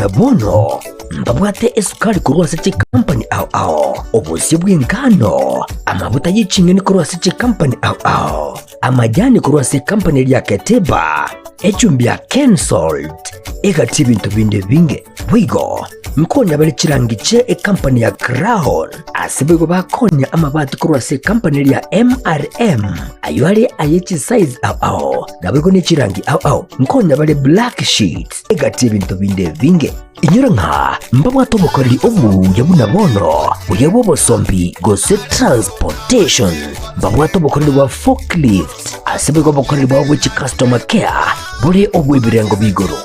Buna bono mbabwate esukari korwa ase chikampani ao ao, obosio bw'engano, amabuta ye ching'eni korwa ase chikampani ao ao, amajani korwa ase ekampani eria ya Keteba, echumbi ya Kensalt, egati ebinto binde ebinge. Boigo nkonya bare chirangi chie ekampani ya Crown, ase boigo bakonya amabati korwa ase ekampani eria ya MRM, ayio are aye chisize ao ao, naboigo ne chirangi ao ao. Nkonya bare black sheets, egati ebinto binde ebinge. Inyora ng'a mbabwate obokoreri obuya buna bono, buya bw'obosombi gose transportation. Mbabwate obokoreri bwa forklift, ase boigo obokoreri bwabo bwe chicustomer care bore obw'ebirengo b'igoro.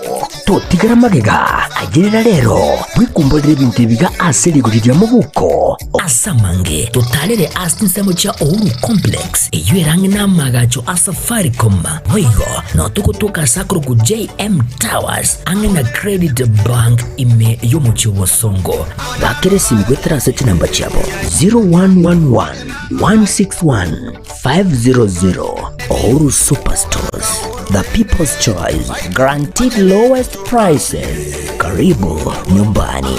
Totigara magega, ayerera rero, bwekumborere ebinto ebiga ase rigori ria mobuko. Ase amange, totarere ase chinsemo chia Uhuru Complex, eyio ere ang'e n'amaagacho a Safaricom. Boigo, noo togotoka ase akorokwa JM Towers, ang'e na Credit Bank ime y'omochie o Bosongo. Bakera esimi goetera ase chinamba chiabo 0111 161 500 Uhuru Superstores, the people's choice, guaranteed lowest prices. Karibu nyumbani.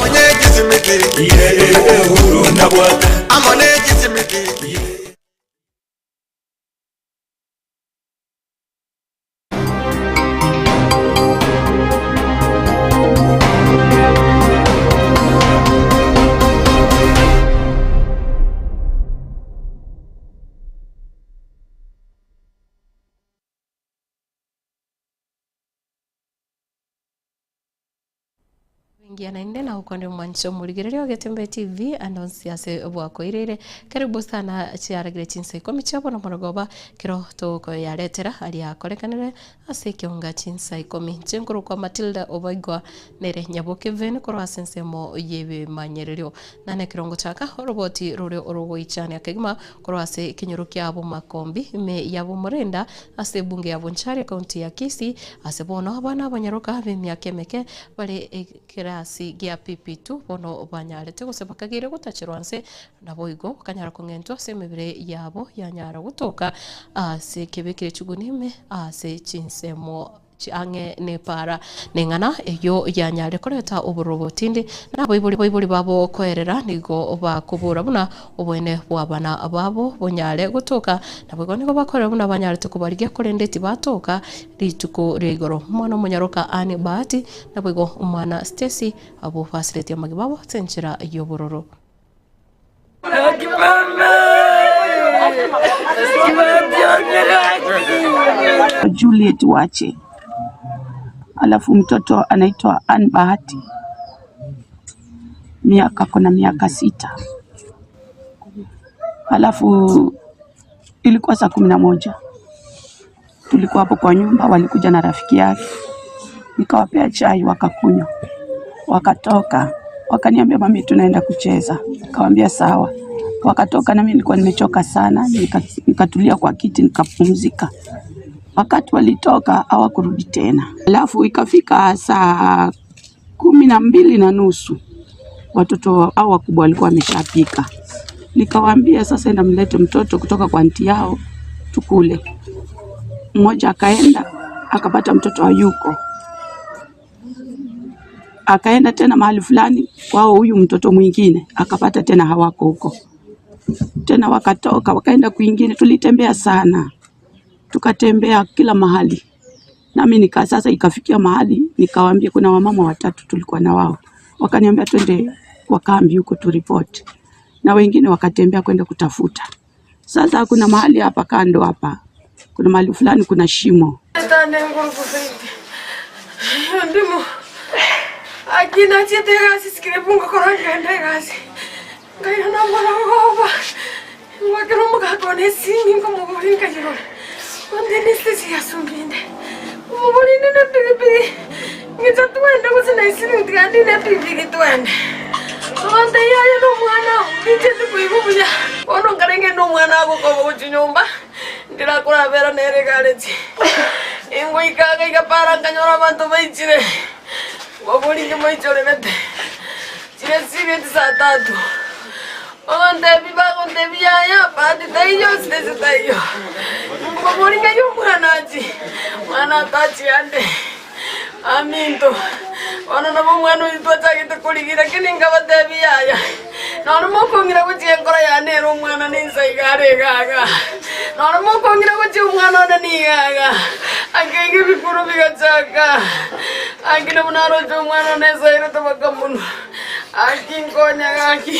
Engiya naende nagokwani omwanchi omorigereria o Getembe TV ande onsi ase bwakoireire. Karibu sana chiaragire chinsa ikomi chia bono morogoba kero tokoyaretera aria akorekanire ase ekeonga chinsa ikomi. Inche nkorokwa Matilda Obaigwa nere Nyaboke Vane korwa ase ensemo y'ebimanyererio. Nane ekero ngochaka oroboti rore orogoichania kegima korwa ase ekenyoro kia Bomakombi ime ya Bomorenda ase ebunge ya Bonchari ekaunti ya Kisii ase bono abana abanyaroka b'emiaka emeke bare ekerasi gia PP2 bono banyarete gose bakageire gotacherwa nse naboigo bakanyara kong'entwa ase emebere yabo yanyara gotoka ase kebekire chigunia ime ase chinsemo ang'e nepaara. Neng'ana eyio yanyare koreta obororo obotindi, na abaibori baibori babo koerera nigo bakobora buna oboene bw'abana babo bonyare gotoka, naboigo nigo bakorera buna banyarete kobarigia korende tibatoka rituko ria igoro. Omwana omonyaroka Ann Bahati naboigo omwana Stacy abwo basiretie amagima abo ase enchera y'obororo. Juliet Wache, alafu mtoto anaitwa Ann Bahati, miaka kuna miaka sita, alafu ilikuwa saa 11 tulikuwa hapo kwa nyumba, walikuja na rafiki yake, nikawapea chai wakakunywa, wakatoka wakaniambia, mami, tunaenda kucheza. Nikawambia sawa. Wakatoka na mimi nilikuwa nimechoka sana, nikatulia kwa kiti nikapumzika. Wakati walitoka hawakurudi tena. Alafu ikafika saa 12:30 watoto hao wakubwa walikuwa wameshapika. Nikawaambia sasa, enda mlete mtoto kutoka kwa anti yao tukule. Mmoja akaenda akapata mtoto hayuko, akaenda tena mahali fulani kwao huyu mtoto mwingine akapata tena hawako huko tena, wakatoka wakaenda kwingine. Tulitembea sana, tukatembea kila mahali nami nika sasa, ikafikia mahali nikawaambia, kuna wamama watatu tulikuwa na wao, wakaniambia twende kwa kambi huko turipoti, na wengine wakatembea kwenda kutafuta. Sasa kuna mahali hapa kando hapa, kuna mahali fulani kuna shimo. Bono nabo omwana oyio twachagete korigia, lakini nkabatebia yaya, Nonye mokong'ira gochia enkoro yane ere omwana ninsa iga are iga iga, nonye mokong'ira gochia omwana one niga iga, akaiga ebikuro bigachaka, aki nabo naroche omwana one esairete bakamonwa, aki nkonya gaki.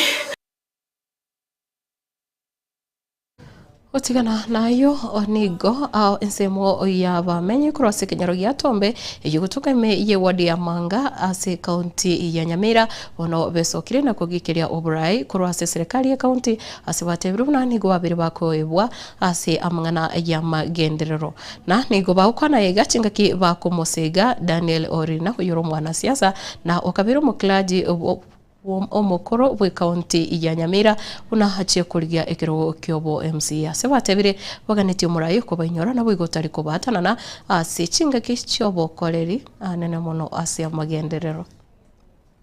Gotigana nayio nigo ao ensemo y'abamenyi korwa ase ekenyoro gia Tombe eyio gotoka ime y'eward ya Manga ase ekaunti ya Nyamira bono besokire na kogikeria oborai korwa ase eserekari y'ekaunti ase batebire buna nigo babere bakoebwa ase amang'ana y'amagenderero na nigo bagokwana iga chingaki bakomosega Daniel Orina oyore omwanasiasa na okabere omoclergy Omokoro bw'ekaunti ya Nyamira buna achie korigia ekerogo kiobo MCA ase batebire baganetie omorai okobainyora naboigo otari kobaatanana ase chingaki chiobokoreri anene mono ase amagenderero.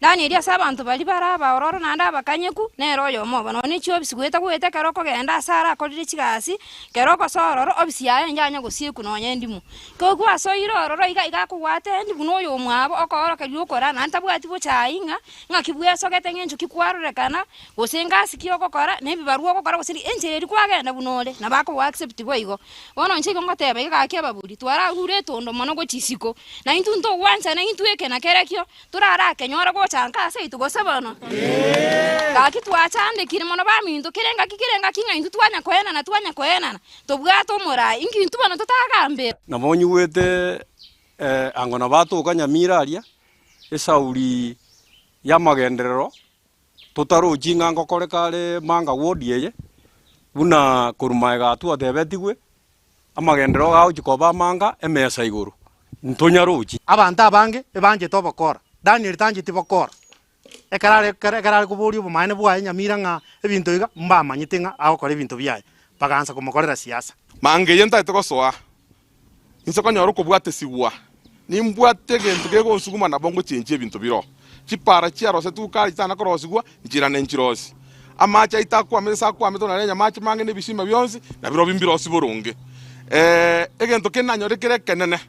Danieli ase abanto baria bare abaororo naende abakanyeku, nere oyomo obo. Nonya ne chiofisi goeta goeta ekero okogenda ase arakorire chigasi, ekero ogosoa ororo, ofisi yaye inchanya gosiekwa nonya endimo. Kegwa gwasoire ororo iga iga akogwate buna oyomwabo okoorokereria okora naende tabwati bochai ng'a ng'aki bwesogete ng'encho ki kwarorekana, gose ngasi ki ogokora, na ebibarua ogokora gose enchera eria kwagenda buna ore, nabo akogo accept boigo. Bono inche igo ngoteba iga gaki ababori, twararure etondo mono gochia isiko, na intwe ntogwanchana intwe eke na kerekio, torarakenyore gocha nka ase aito gose bono? Gaki twachandekire mono baminto, kera engaki kera engaki ng'a intwe twanya koenana twanya koenana, tobwate omorai, inki intwe bono totagambera? Nabo nyigwete ango nabo atoka Nyamira aria, esauri y'amagenderero, totarochi ng'a ngokoreka are manga ward eye, buna korwa magega twatebetigwe, amagenderero gagochia koba amanga emesa igoro, ntonyarochi. Abanto abange ebanchete obokora, Daniel tancheti bokora. Ekero are ekero ekero are koboria obomaene bwaye nyamira ng'a ebinto iga, mbamanyete ng'a agokora ebinto biaye, bagaansa komokorera siasa. Manga eye ntaete gosoa, Inse konyora okobwatesigwa, nimbwate egento kegonsuguma nabo ngochenchia ebinto biro. Chipara chiarosetigwe kare chitana korosigwa, nchirane nchirosie. Amache aito akwamete ase akwamete buna renya amache mange na ebisima bionsi, na birobio mbirosie boronge. Egento kende nanyore kere ekenene,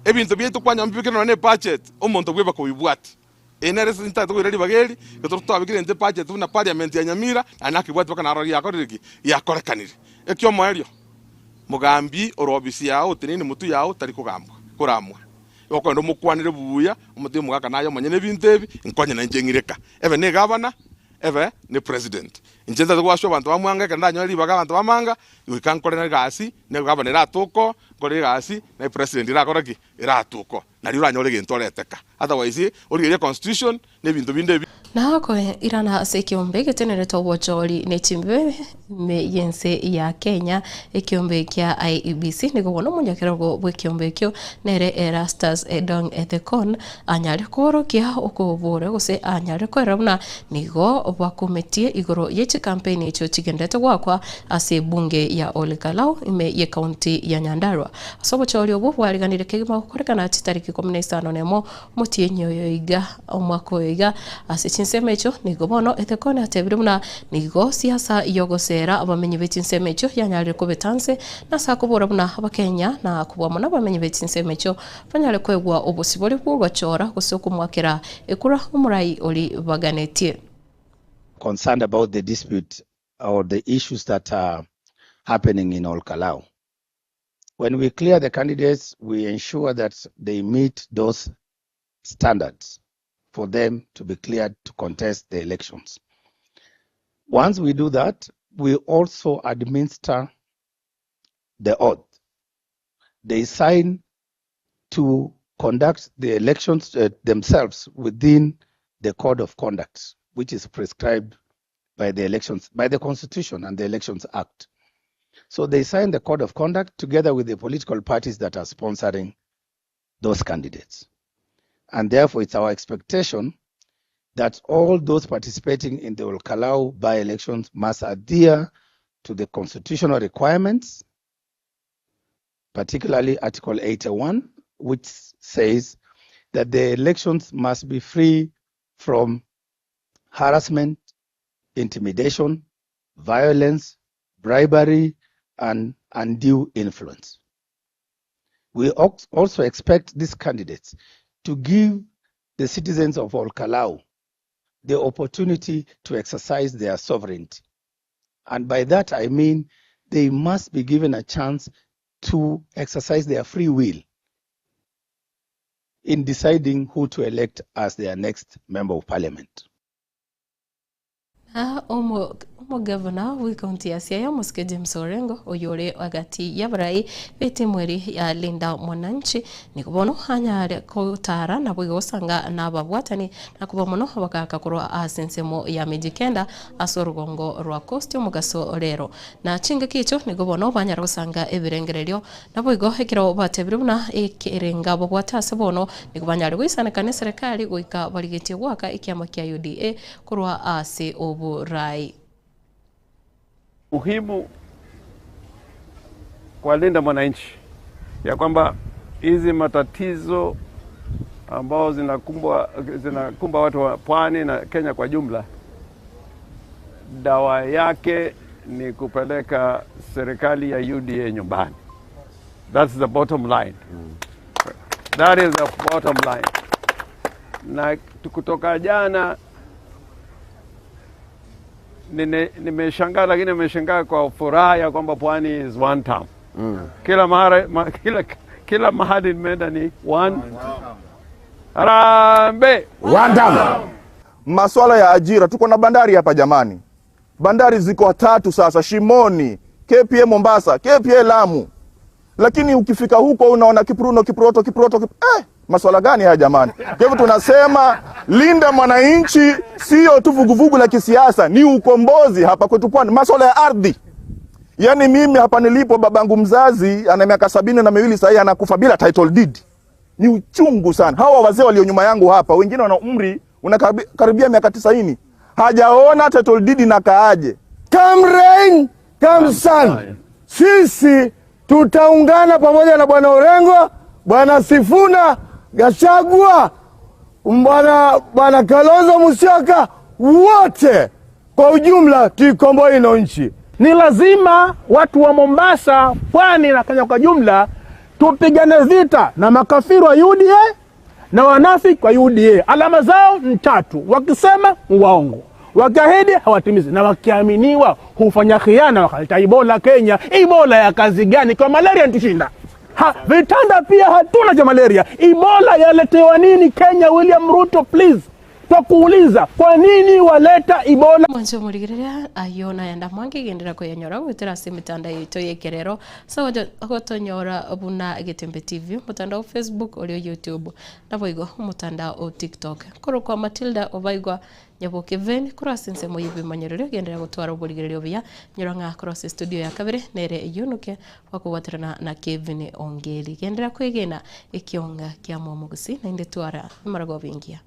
ebinto biaito kwanyora mbibekire nonya ne ebudget, omonto bweba kobibwatia. Eye nere ase ntagete koira ribaga eri, ekero twabekire egento ebudget buna parliament ya Nyamira, naende nakebwati mpaka narora giakorire ki? Giakorekanire. Ekiomoerio. Mogambi ore obisi yao oteneine motwe yao tari kogambwa, koramwa. Igo okogenda omokwanere buya, omotebie omogaka naye omonyene ebinto ebi, nkonye nainche ng'ireka. Ebe ne egavana, ebe ne president. Inche ntagete goaswa abanto ba Mwanga ekero ndanyore ribaga abanto ba Manga, goika nkore egasi, ne egavana eratoke oo, nkore egasi, na epresident erakore ki? Eratoke oo. Nario oranyore egento oreteka. Otherwise, origererie constitution na ebinto binde ebi. Na koirana ase ekeombe getenerete obochori ne chimbe ime y'ense ya Kenya, ekeombe kia IEBC nigo bono omonyakerogo bw'ekeombe ekio nere Erastus Edong Ethekon anyare koorokia okobora gose anyare koerera buna nigo bakumetie igoro ye chikampeini echio chigenderete goakwa ase ebunge ya Ol Kalou ime y'ecounty ya Nyandarua. Ase obochori obwo bwariganire kegima gokorekana chitariki ikomi na isano nemo omotienyi oyo iga omwaka oyo iga. Ase chinsemo echio nigo bono Ethekone atebire buna nigo siasa y'ogoseera abamenyi be chinsemo echio yanyarire kobeta nse na ase akobora buna abakenya na kobua mono abamenyi be chinsemo echio banyare koegwa obosibore bw'ogochora gose okomoakera ekura omorai oria baganetie. Concerned about the dispute or the issues that are happening in Ol Kalou. When we clear the candidates, we ensure that they meet those standards for them to be cleared to contest the elections. Once we do that, we also administer the oath. They sign to conduct the elections uh, themselves within the code of conduct, which is prescribed by the elections, by the Constitution and the Elections Act. So they sign the code of conduct together with the political parties that are sponsoring those candidates. And therefore, it's our expectation that all those participating in the Olkalau by-elections must adhere to the constitutional requirements, particularly Article 81, which says that the elections must be free from harassment, intimidation, violence, bribery, and undue influence. We also expect these candidates to give the citizens of Olkalau the opportunity to exercise their sovereignty. And by that I mean they must be given a chance to exercise their free will in deciding who to elect as their next member of parliament. Na omogavana bw'ekaunti ya Siaya omosike James Orengo oyore agati y'abarai b'etimu eri ya Linda Mwananchi nigo bono anyare gotara naboigo gosanga nababwatani na koba mono abagaaka korwa ase ensemo ya Mijikenda ase orugongo rwa Coast omogaso rero. Na chingaki echio nigo bono banyara gosanga ebirengererio Naboigo ekero batebire buna ekerenga babwate ase bono, nigo banyare goisaneka neserekari goika barigetie goaka ekiama kia UDA korwa ase oborai. Muhimu kwa Linda Mwananchi ya kwamba hizi matatizo ambao zinakumba watu wa pwani na Kenya kwa jumla, dawa yake ni kupeleka serikali ya UDA nyumbani. That's the bottom line. That is the bottom line. Na kutoka jana nimeshangaa, lakini nimeshangaa kwa furaha ya kwamba pwani is one term. Kila mahali, ma, kila, kila mahali nimeenda ni one term. Harambee! One term. Maswala ya ajira, tuko na bandari hapa jamani. Bandari ziko tatu sasa, Shimoni, KPA Mombasa, KPA Lamu. Lakini ukifika huko unaona Kipruno, Kiproto, Kiproto, kip... maswala gani haya jamani? Kwa hivyo tunasema linda mwananchi sio tu vuguvugu la kisiasa, ni ukombozi hapa kwetu pwani. Maswala ya ardhi. Yaani mimi hapa nilipo babangu mzazi ana miaka 72 sasa anakufa bila title deed. Ni uchungu sana. Hawa wazee walio nyuma yangu hapa, wengine wana umri unakaribia miaka 90. Hajaona title deed na kaaje. Come rain, come sun. Sisi tutaungana pamoja na Bwana Orengo, Bwana Sifuna, Gachagua, Bwana Kalonzo Musyoka, wote kwa ujumla tuikomboe ino nchi. Ni lazima watu wa Mombasa, pwani na Kenya kwa jumla tupigane vita na makafiri wa UDA na wanafiki wa UDA. Alama zao ni tatu: wakisema waongo, wakiahidi hawatimizi, na wakiaminiwa hufanya khiana, wakaleta Ebola Kenya. Ebola ya kazi gani? Kwa malaria nitushinda. Vitanda pia hatuna cha malaria. Ebola yaletewa nini Kenya? William Ruto, please, twakuuliza kwa nini waleta Ebola? Mwancho morigereria ayio nayanda mwange gendera koyanyora goetera ase emetandao yaito y'ekerero ase ogotonyora buna Getembe TV, omotandao o Facebook oria o YouTube naboigo omotandao o TikTok. Korokwa Matilda Obaigwa Nyaboke Vane korwa ase ensemo y'ebimanyererio genderera gotwara oborigereria obuya nyora ng'a korwa ase estudio ya kabere nere Eunuke bakobwaterana na Kevin Ongeri. Genderera kwegena ekionga kia Momogusi naende twara emaragoba engiya.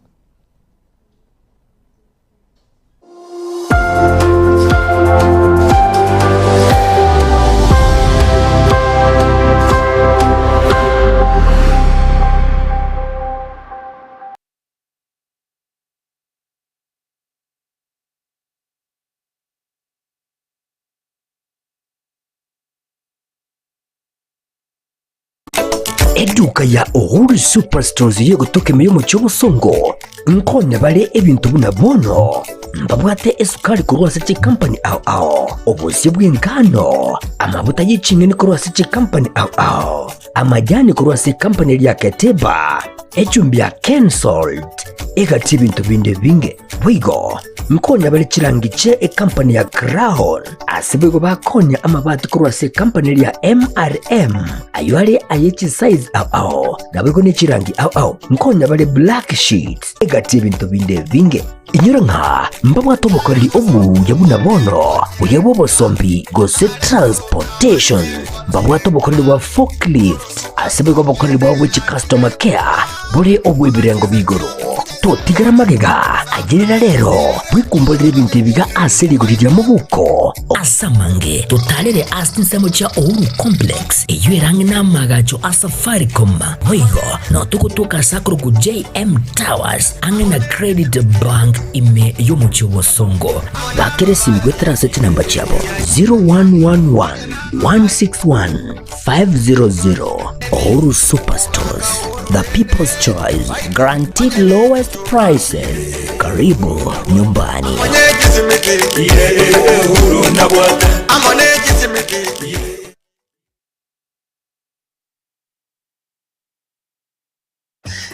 Eduka ya Uhuru Superstores y'egotoka ime y'omochie obosongo nkonya bare ebinto buna bono mbabwate esukari korwa ase chikampani ao ao, obosie bw'engano, amabuta ye ching'eni korwa ase chikampani ao ao, amajani korwa ase ekampani eria ya Keteba, echumbi ya Kensalt, egati ebinto binde ebinge. Boigo nkonya bare chirangi chie ekampani ya Crown, ase boigo bakonya amabati korwa ase ekampani eria ya MRM, ayio are aye chisize ao ao, naboigo ne chirangi ao ao. Nkonya bare black sheets, egati ebinto binde ebinge. Inyora ng'a mbabwate obokoreri obuya buna bono, buya bw'obosombi gose transportation. Mbabwate obokoreri bwa forklift, ase boigo obokoreri bwabo bwe chicustomer care bore obw'ebirengo b'igoro. Totigara magega, ayerera rero, bwekumborere ebinto ebiga ase rigori ria mobuko. Ase amange, totarere ase chinsemo chia Uhuru Complex, eyio ere ang'e n'amaagacho a Safaricom. Boigo, nao togotoka ase akorokwa JM Towers, ang'e na Credit Bank ime y'omochie o Bosongo. Bakera esimi goetera ase chinamba chiabo 0111 161 500. Uhuru Superstores. The people's choice, guaranteed lowest prices. Karibu nyumbani.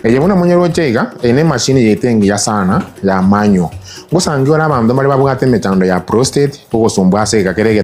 Eye buna monyeroche iga, eye nemashini yaito engiya sana ya manual. Ngosangi ore abanto mbare babwate emechando ya prostate, ogosumbua ase egeka kere.